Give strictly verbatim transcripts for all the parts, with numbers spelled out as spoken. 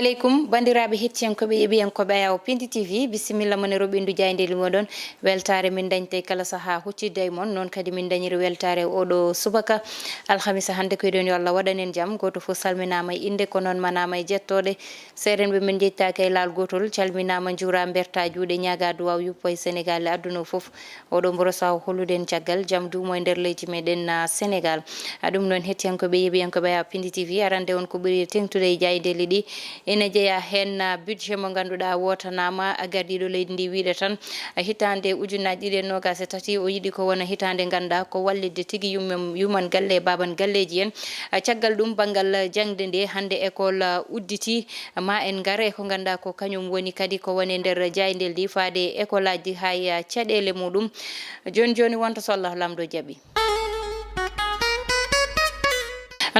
Aleykum, banndiraaɓe hettiyankooɓe, yeɓiyankooɓe Ayaw Pindi T V, bisimilla mon e roɓindu jaayndeeli moɗon. Weltaare min dañtay kala sahaa huccitde e mon, noon kadi min dañiri weltaare oɗo subaka alhamisa hannde. Ko eɗen yo Allah waɗan en jam, gooto fof salminaama e innde, ko noon manaama e jettooɗe. Seerenɓe men njettaaka e laal gootol, calminaama, njuuraa, mbertaa juuɗe, ñaagaa duwaaw yuppo e Senegaal e aduna o fof. Oɗo mboro sahaa hollude en caggal jam duumo e nder leydi meɗen, ah, Senegaal. Ah, ɗum noon hettiyankooɓe, yeɓiyankooɓe Ayaw Pindi T V, arande on ko ɓuri teŋtude e jaayndeeli ɗi. Ina jeyaa heen, ah, budget mo ngannduɗaa wootanaama, ah, gardiiɗo leydi ndi wiide tan, ah, hitaande ujunnaaji ɗiɗi e noogaas e tati o yiɗi ko wona hitaande ngannduɗaa ko wallitde tigi yumma-, yumman galle e baaban galleeji en. Ah, caggal ɗum banngal jaŋde nde hannde école, ah, udditi. Ma en ngar e ko ngannduɗaa ko kañum woni kadi ko woni nder jaayndeeli ɗi faade e ekolaaji haa e caɗeele muɗum. Jooni jooni wonta so Allah Laamɗo jaɓi.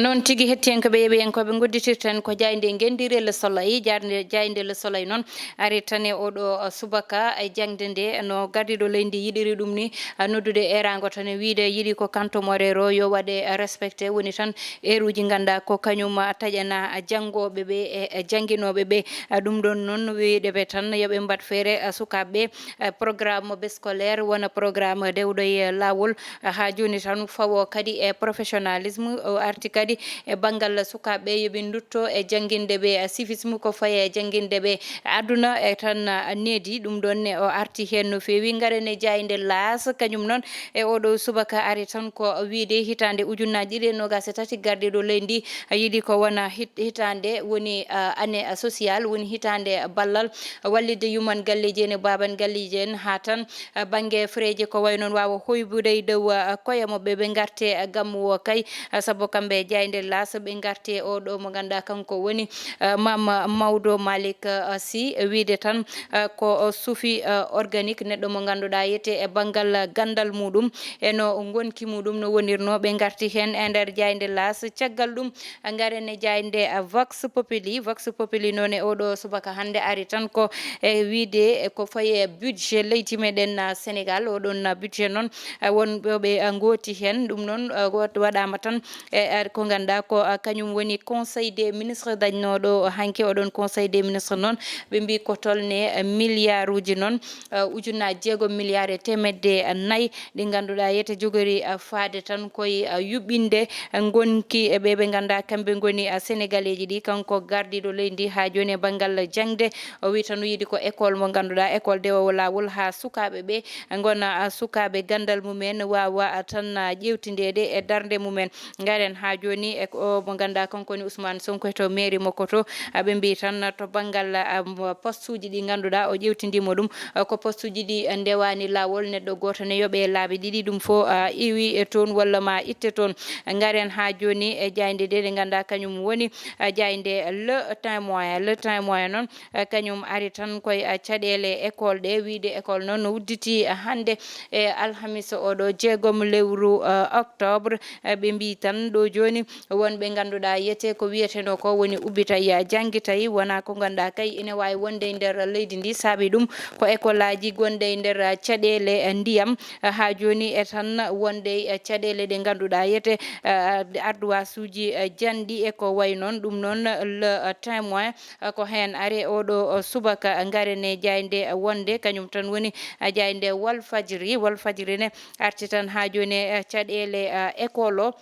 Noon tigi hettiyankooɓe, yeɓiyankooɓe, ngodditirten ko jaaynde Ngenndire Le Soleil. Jaarnde, jaaynde Le Soleil noon ari tan e oɗo, uh, subaka e jaŋde nde no gardiiɗo leydi yiɗiri ɗum ni, uh, noddude eeraango tan e wiyde yiɗi ko Kanto Moreero yo waɗe, uh, respecté, woni tan eeruuji ngannduɗaa ko kañum, uh, taƴana, uh, janngooɓe ɓe e, e jannginooɓe ɓe. Uh, ɗum ɗoon noon wiyde ɓe tan yo ɓe mbaɗ feere, uh, sukaaɓe ɓe, uh, programme scolaire wona programme dewɗo e laawol, uh, haa jooni tan fawo kadi e professionnalisme, o arti kadi e banngal sukaaɓe ɓe yo ɓe ndutto e jannginde ɓe, uh, civisme ko faye e jannginde ɓe aduna e tan, uh, needi. Ɗum ɗoon ne o arti heen no feewi. Ngaren e jaaynde Laas, kañum noon e oɗo subaka ari tan ko wiyde hitaande ujunnaaji ɗiɗi e noogaas e tati gardiiɗo leydi ndi, uh, yiɗi ko wona hit-, hitaande woni, uh, année, uh, sociale, woni hitaande ballal wallitde yumman galleeji en e baaban galleeji en haa tan, uh, bannge freeji ko wayi noon waawa hoybude e dow, uh, koye maɓɓe ɓe ngarte, uh, gammu o kay, uh, sabu kamɓe jaaynde Laas ɓe ngarte oɗo mo ngannduɗaa kanko woni, uh, Mame Maodo Malick, uh, Sy, wiyde tan, uh, ko, uh, suufi, uh, organique neɗɗo mo ngannduɗaa yete e banngal, uh, ganndal muɗum e no ngonki muɗum no wonirnoo. Ɓe ngarti heen e nder jaaynde Laas. Caggal ɗum, ngaren e jaaynde, uh, Vox Populi. Vox Populi noon e oɗo subaka hannde ari tan ko e wiyde e ko faye budget leydi meɗen, uh, Senegaal. Oɗon, uh, budget noon, uh, won ɓe, ɓe, uh, ngooti heen. Ɗum noon, uh, wa-, waɗaama tan e, uh, ko ngannduɗaa ko, uh, kañum woni Conseil des ministres dañnooɗo hanki. Oɗon Conseil des ministres noon ɓe mbii ko tolne, uh, milliarduuji noon, uh, ujunnaaji jeegom milliards e teemedde, uh, nayi ɗi ngannduɗaa yete jogori, uh, faade tan koye, uh, yuɓɓinde, uh, ngonki e ɓe ɓe ngannduɗaa kamɓe ngoni, uh, Senegaleeji ɗi. Kanko gardiiɗo leydi ndi haa jooni e banngal jaŋde, o wii tan o yiɗi ko école mo ngannduɗaa école dewoowo laawol haa sukaaɓe ɓe ngona, uh, sukaaɓe ganndal mumen waawa, uh, tan, uh, ƴeewtindeede e darnde mumen. Ngaren haa jooni e ko mo ngannduɗaa kanko woni Ousmane Sonko to mairie makko to, uh, ɓe mbii tan to banngal, uh, postuuji ɗi ngannduɗaa o ƴeewtindiima ɗum, uh, ko postuuji ɗi, uh, ndewaani laawol, neɗɗo gooto ne yoɓee laabi ɗiɗi, ɗum fof, uh, iwi e toon walla ma itte toon. Ngaren haa jooni e jaaynde nde, nde ngannduɗaa kañum woni, uh, jaaynde Le Témoin. Le Témoin noon, uh, kañum ari tan koye, uh, caɗeele école ɗe, wiyde école noon no udditi, uh, hannde e alhamisa oɗo jeegom lewru, uh, octobre. Uh, ɓe mbii tan ɗo jooni won ɓe ngannduɗaa yete ko wiyetenoo ko woni ubbitay, uh, janngitay, wona ko ngannduɗaa kay ene waawi wonde e nder leydi ndi, saabi ɗum ko école aji gonɗe e nder, uh, caɗeele, uh, ndiyam, uh, haa jooni e tan wonde, uh, caɗeele ɗe ngannduɗaa yete, uh, ardoiseuji, uh, janɗi e ko wayi noon. Ɗum noon Le, uh, Témoin, uh, ko heen ari oɗo, uh, subaka. Ngaren e jaaynde, uh, wonde kañum tan woni, uh, jaaynde Walfadjri. Walfadjri ne arti tan haa jooni e, uh, caɗeele, uh, école o.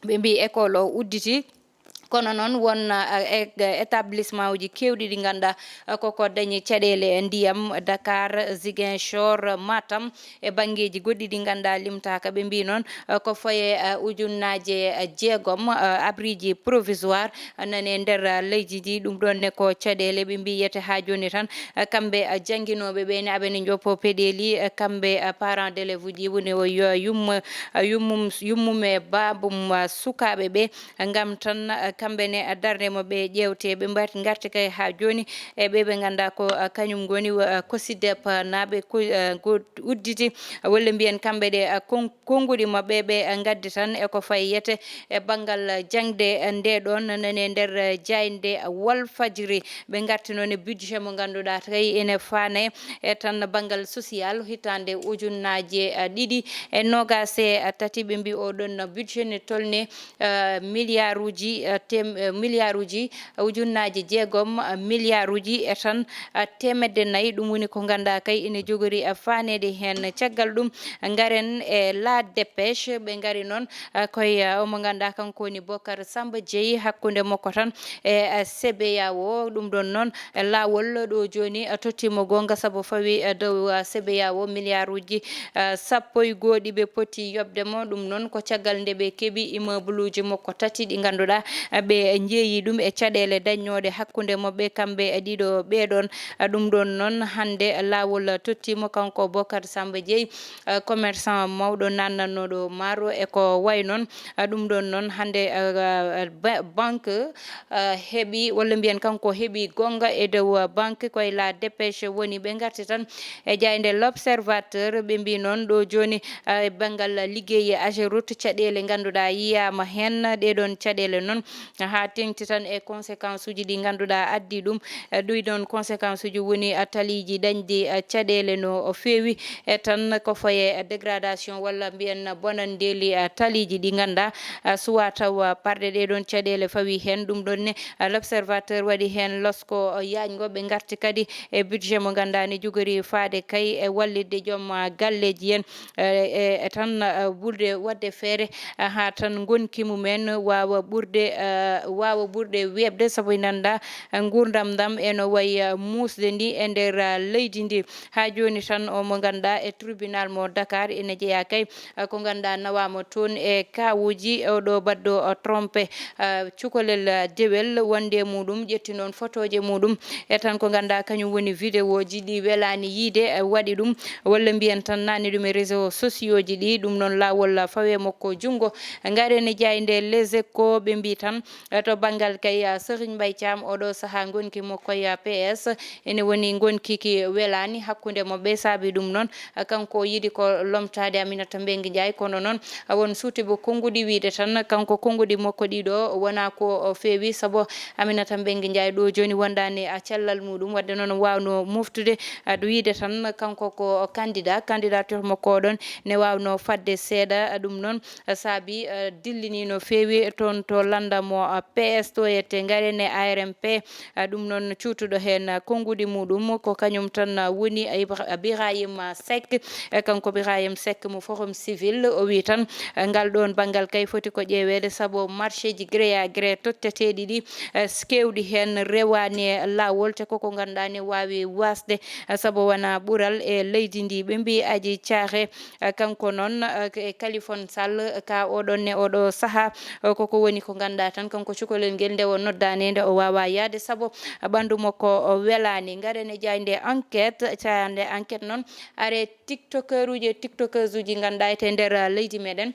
Ɓe mbii école o udditi. Kono noon won, uh, e-, établissement uji keewɗi ɗi ngannduɗaa, uh, koko dañi caɗeele ndiyam, Dakar, Ziguinchor, Matam, e banngeeji goɗɗi ɗi ngannduɗaa limtaaka. Ɓe mbii noon, uh, ko faye, uh, ujunnaaje, uh, jeegom, uh, abriiji provisoire, uh, nane nder, uh, leydi ndi. Ɗum ɗoon ne ko caɗeele ɓe mbii yete haa jooni tan, uh, kamɓe, uh, jannginooɓe ɓe ne aɓe ne njoppo peɗeeli, uh, kamɓe, uh, parents d'élèves uji woni o yo-, yumma, uh, yummum, yummum e baabum, uh, sukaaɓe ɓe. Ngam tan, eh, kamɓe ne, eh, darnde mo ɓe ƴeewte, ɓe mbat-, ngarti kay haa jooni, e ɓe ɓe ngannduɗaa ko, eh, kañum ngoni, eh, COSYDEP naaɓe, ko, eh, go-, udditi, eh, walla mbiyen kamɓe ɗe, eh, kon-, konnguɗi maɓɓe ɓe, eh, ngaddi tan e ko fayyete e banngal, eh, jaŋde, eh, nde ɗoon nane nder, eh, jaaynde, eh, Walfadjri. Ɓe ngarti noon e budget mo ngannduɗaa kay ene faane e tan banngal social hitaande ujunnaaje, eh, ɗiɗi e noogaas e tati. Ɓe mbi oɗon budget ne tolni, eh, milliarduuji, eh, tem-, eh, milliards uji, eh, ujunnaaji jeegom, eh, milliards uji e tan, eh, teemedde nayi. Ɗum woni ko ngannduɗaa kay ina jogori, eh, faaneede heen. Caggal ɗum, ngaren e La Dépêche, ɓe ngari noon, eh, koye, eh, omo ngannduɗaa kanko woni Bocar Samba Dièye, hakkunde makko tan e, eh, C B A O. Ɗum ɗoon noon, eh, laawol ɗo jooni, eh, tottiima goonga sabu fawi, eh, dow, eh, C B A O milliards uji, eh, sappo e goo ɗi ɓe poti yoɓde mo. Ɗum noon ko caggal nde ɓe keɓi immeuble uji makko tati ɗi ngannduɗaa, eh, ɓe njeeyi ɗum e caɗeele dañnooɗe hakkunde maɓɓe kamɓe, eh, ɗiɗo ɓee ɗoon. Eh, ɗum ɗoon noon hannde laawol tottiima kanko Bocar Samba Dièye, eh, commerçant mawɗo naatnannooɗo maaro e ko wayi noon. Eh, ɗum ɗoon noon hannde, eh, ba-, banque, eh, heɓi, walla mbiyen kanko heɓi goonga e dow, eh, banque, koye La Dépêche woni. Ɓe ngarti tan e jaaynde L'Observateur, ɓe mbii noon ɗo jooni, eh, e banngal liggey e Ageroute, caɗeele ngannduɗaa yiyaama heen. Ɗee ɗoon caɗeele noon haa teeŋti tan e conséquence uji ɗi ngannduɗaa addi ɗum. Eh, ɗum ɗoon conséquence uji woni, eh, taliiji dañɗi, eh, caɗeele no feewi, e tan ko faye, eh, dégradation walla mbiyen bonanndeeli, eh, taliiji ɗi ngannduɗaa, eh, suwaa taw, eh, parɗe ɗee ɗoon caɗeele fawi heen. Ɗum ɗoon ne, eh, L'Observateur waɗi heen losko, eh, yaajngo. Ɓe ngarti kadi e budget mo ngannduɗaa ne jogori faade kay e wallitde joom, eh, galleeji en, eh, e, e tan, eh, ɓurde waɗde feere, eh, haa tan ngonki mumen waawa ɓurde, eh, waawa ɓurde weeɓde, sabu ina anndaa, eh, nguurndam ndam eno wayi, eh, muusde ndi e nder, eh, leydi ndi. Haa jooni tan o mo ngannduɗaa e tribunal mo Dakar ina jeyaa kay, eh, ko ngannduɗaa nawaama toon e kaawuuji, oɗo baɗɗo, eh, trompé, eh, cukalel, eh, dewel wonde e muɗum, ƴetti noon fotooje muɗum e tan ko ngannduɗaa kañum woni vidéo ji ɗi welaani yiyde, eh, waɗi ɗum, walla mbiyen tan naatni ɗum e réseaux sociaux ji ɗi. Ɗum noon laawol, eh, fawe makko junngo. Ngaren e jaaynde Les Échos, ɓe mbii tan, eh, to banngal kay, eh, Serigne Mbaye Thiam, oɗo sahaa ngonki makko e, eh, P S, ene woni ngonki ki welaani hakkunde maɓɓe. Saabi ɗum noon, eh, kanko o yiɗi ko lomtaade Aminata Mbengue Ndiaye, kono noon, eh, won suutuɓe konnguɗi wiyde tan kanko konnguɗi makko ɗiɗo wonaa ko o feewi, sabu Aminata Mbengue Ndiaye ɗo jooni wondaani, eh, cellal muɗum, waɗde noon o waawno moftude, eh, ɗo wiyde tan kanko ko candidat, candidature makko o ɗon ne waawno fadde seeɗa, eh, ɗum noon, eh, saabi, eh, dillini no feewi toon to lannda mo, eh, P S to yette ngaren e A R M P, eh, ɗum noon cuutuɗo heen, eh, konnguɗi muɗum ko kañum tan, eh, woni, eh, Ibra-, Birahim, eh, Seck, eh, kanko Birahim Seck mo Forum Civil, o wii tan, eh, ngal ɗoon banngal kay foti ko ƴeeweede sabu marché ji gré à gré totteteeɗi ɗi, eh, s-, keewɗi heen rewaani e laawol, te koko ngannduɗaa ne waawi waasde, eh, sabu wonaa ɓural e leydi ndi. Ɓe mbii Aji Caahe, eh, kanko noon, eh, e Kalifon Sall, ka oɗon ne oɗo sahaa, eh, koko woni ko ngannduɗaa tan, kanko cukalel ngel nde o noddaani nde o waawaa yahde, sabu ɓanndu makko o welaani. Ngaren e jaaynde Enquête, jaaynde Enquête noon, are tiktokeuruuji e tiktokeuseuji ngannduɗaa e te nder, eh, leydi meɗen.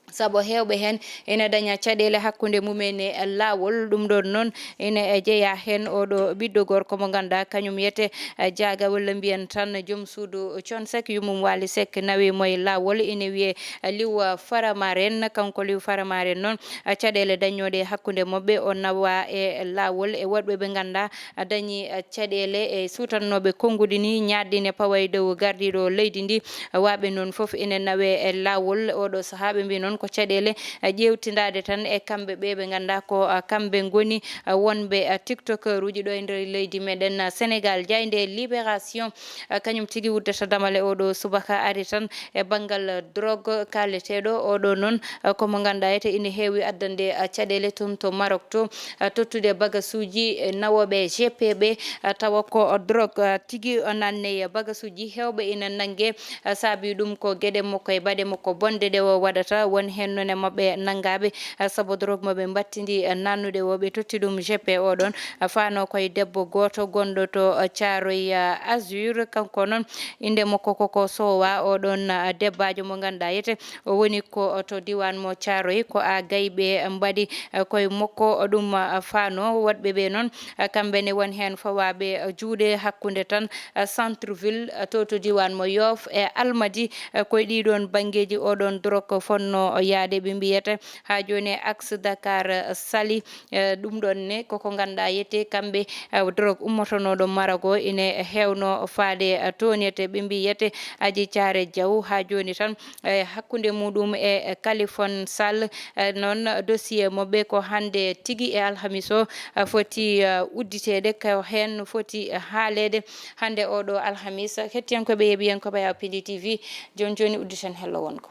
Sabu heewɓe heen ina daña caɗeele hakkunde mumen e laawol. Ɗum ɗoon noon ina, eh, jeyaa heen oɗo ɓiɗɗo gorko mo ngannduɗaa kañum yiyetee, eh, Jaaga walla mbiyen tan joom suudu Thione Seck, yummum Wally Seck nawi mo e laawol. Ina wiyee, eh, Liw, eh, Faramaren. Kanko Liw Faramaren noon, eh, caɗeele dañnooɗe hakkunde maɓɓe o nawaa e laawol e waɗɓe ɓe ngannduɗaa dañi, eh, caɗeele e suutannooɓe konnguɗi ni, ñaatɗi ne pawa e dow gardiiɗo leydi ndi. Waaɓe noon fof ene nawe e laawol oɗo sahaa. Ɓe mbii noon ko caɗeele, eh, ƴeewtindaade tan e kamɓe ɓe ɓe ngannduɗaa ko, eh, kamɓe ngoni, eh, wonɓe, eh, tiktokeuruuji ɗo e nder leydi meɗen, eh, Senegaal. Jaaynde Libération, eh, kañum tigi wuddata damal e oɗo subaka ari tan e banngal drogue kaaleteeɗo oɗo noon, eh, ko mo ngannduɗaa ete ina heewi addande, eh, caɗeele toon to Maroc to, eh, tottude bagasuuji, eh, nawooɓe G P ɓe, eh, tawa ko drogue, eh, tigi o nanne e bagasuuji heewɓe ina nannge, eh, saabi ɗum ko geɗe makko e baɗe makko bonɗe ɗe o waɗata. Won heen noon e maɓɓe nanngaaɓe, eh, sabu drogue mo ɓe mbattindi, eh, nannude o, ɓe totti ɗum G P o ɗoon, eh, faano koye debbo gooto gonɗo to, eh, Thiaroye, eh, Azur. Kanko noon, innde makko koko Sowa, o ɗoon, eh, debbaajo mo ngannduɗaa yete o woni ko to diiwaan mo Thiaroye, ko a gayɓe mbaɗi, eh, koye makko ɗum, eh, faano. Waɗɓe ɓe noon, eh, kamɓe ne won heen fawaaɓe, eh, juuɗe hakkunde tan, eh, centre ville, eh, to, to diiwaan mo Yoff e Almadi, eh, koye ɗii ɗoon banngeeji o ɗoon drogue fonno o yaade, ɓe mbiyata haa jooni e axe Dakar, eh, Saly. Eh, ɗum ɗon ne koko ngannduɗaa yette kamɓe, eh, drogue ummotonooɗo Maroc o ine heewno faade, eh, toon yette. Ɓe mbi yette Aji Caare Jaw haa jooni tan, eh, hakkunde muɗum e, eh, Kalifon Sall. Eh, noon dossier maɓɓe ko hannde tigi e alhamis o, eh, foti, eh, udditeede, ko heen foti, eh, haaleede hannde oɗo alhamis. Hettiyankooɓe, yeeɓiyankooɓe Awa Pindi T V, jooni jooni udditen hello wongo.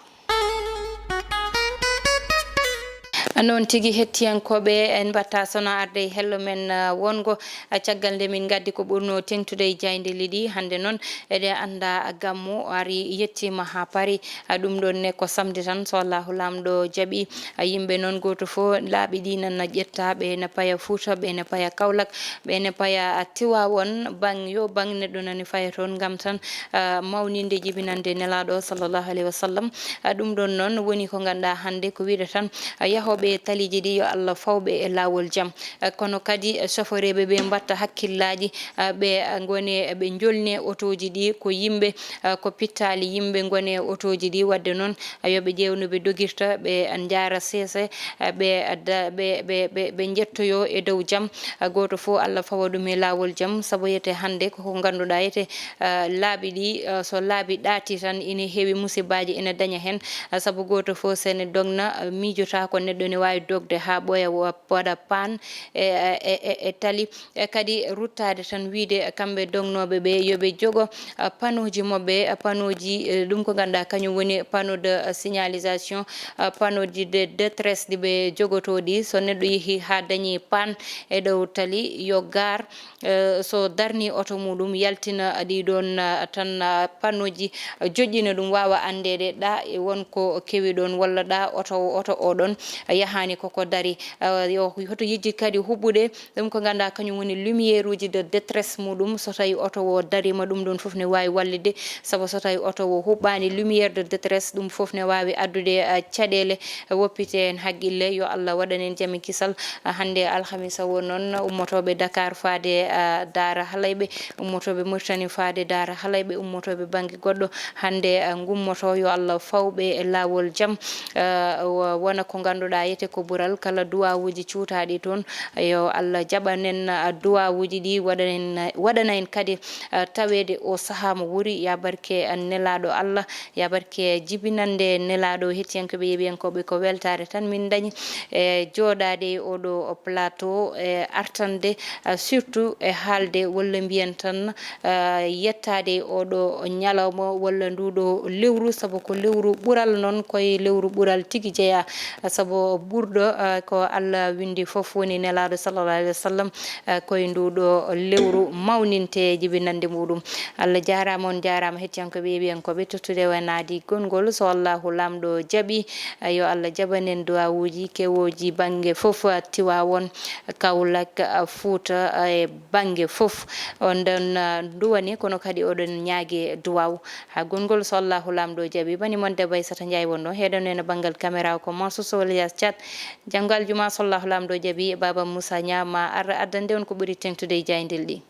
Noon tigi, hettiyankooɓe, en mbaɗta sona arde e hello men, ah, wongo, ah, caggal nde min ngaddi ko ɓurno teeŋtude e jaayndeeji ɗi. Hannde noon, eɗen annda, ah, gammu ari, yettiima haa paari. Ah, ɗum ɗoon ne ko samedi tan, so Allahu Laamɗo jaɓi. Ah, yimɓe noon gooto fof laabi ɗi nana ƴetta, ɓe ne paya Fuuta, ɓe ne paya Kaolack, ɓe ne paya, ah, Tiwaawoon, baŋ yo baŋ neɗɗo nani faya toon ngam tan, ah, mawninde jibinande Nelaaɗo sallallahu alayhi wa sallam. Ah, ɗum ɗoon noon woni ko ngannduɗaa hannde ko wiyde tan, ah, yahooɓe e taliiji ɗi yo Allah fawɓe e laawol jam. Ah, kono kadi, ah, soforeeɓe ɓe mbaɗta hakkillaaji, ah, ɓe, ah, ngone ɓe njolne otooji ɗi ko yimɓe, ah, ko pittaali yimɓe ngone otooji ɗi. Waɗde noon, ah, yo ɓe ƴeew no ɓe dogirta, ɓe njaara seese, ah, ɓe da-, ɓe, ɓe, ɓe, ɓe njettoyo e dow jam. Ah, gooto fof Allah fawa ɗum e laawol jam, sabu yete hannde koko ngannduɗaa yete, ah, laabi ɗi, ah, so laabi ɗaati tan ine heewi musibaaji ene daña heen. Ah, sabu gooto fof so ene dogna, ah, miijotaako neɗɗo ne waawi dogde haa ɓooya wa-, waɗa paan e, e, e, e tali. E kadi ruttaade tan wiyde kamɓe dognooɓe ɓe yo ɓe jogo, ah, panneauji maɓɓe, ah, panneauji, eh, ɗum ko ngannduɗaa kañum woni panneau de, ah, signalisation, ah, panneauji de détresse ɗi ɓe jogotoo ɗi. So neɗɗo yehi haa dañi paan e dow tali, yo gaar, eh, so darni oto muɗum, yaltina ɗi ɗoon, ah, tan, ah, panneauji, ah, joƴƴina ɗum, waawa anndeede ɗa e won ko kewi ɗoon, walla ɗa oto, oto o ɗoon yahaani koko dari. Ah, yo hoto yejjit kadi huɓɓude ɗum ko ngannduɗaa kañum woni lumière uji de détresse muɗum. So tawi oto o dariima, ɗum ɗoon fof ne waawi wallitde, sabu so tawi oto o huɓɓaani lumière de détresse, ɗum fof ne waawi addude, ah, caɗeele. Woppite en haqqille, yo Allah waɗan en jam e kisal. Ah, hannde alhamisa o noon, ummotooɓe Dakar faade, ah, Daara Halayɓe, ummotooɓe Mauritanie faade Daara Halayɓe, ummotooɓe bannge goɗɗo hannde, ah, ngummoto, yo Allah fawɓe e laawol jam. Ah, wa-, wona ko ngannduɗaa yete ko ɓural kala duwawuuji cuutaaɗi toon. Yo Allah jaɓan en, ah, duwawuuji ɗi, waɗan en, waɗana en kadi, ah, taweede o sahaa mo wuri. Ya barke, ah, Nelaaɗo Allah, ya barke jibinande Nelaaɗo. Hettiyankooɓe, yeeɓiyankooɓe, ko weltaare tan min dañi e jooɗaade e oɗo plateau, e artande, ah, surtout e haalde walla mbiyen tan, ah, yettaade e oɗo ñalawma walla nduɗo lewru, sabu ko lewru ɓural noon, koye lewru ɓural tigi jeyaa, sabu ɓurɗo, ah, ko Allah winndi fof woni Nelaaɗo sallallahu alayhi wa sallam, ah, koye nduɗo lewru mawninte jibinande muɗum. Allah jaaraama, on jaaraama hettiyankooɓe, yeeɓiyankooɓe, tottude wanaade gonngol. So Allahu Laamɗo jaɓi, ah, yo Allah jaɓan en duwawuuji kewooji bannge fof, ah, Tiwaawoon, Kaolack, ah, Fuuta, ah, e bannge fof. On ɗon, ah, nduwani, kono kadi oɗon ñaage duwaw. Haa gonngol, so Allahu Laamɗo jaɓi, bani mon debbo Aysata Njaay wonno heɗon en banngal caméra o ko Mansour Sow alias Thiat. Janngo aljuma, so Allahu Laamɗo jaɓi, Baaba Moussa Niang ma ar addande on ko ɓuri teeŋtude e jaayndeeji ɗi.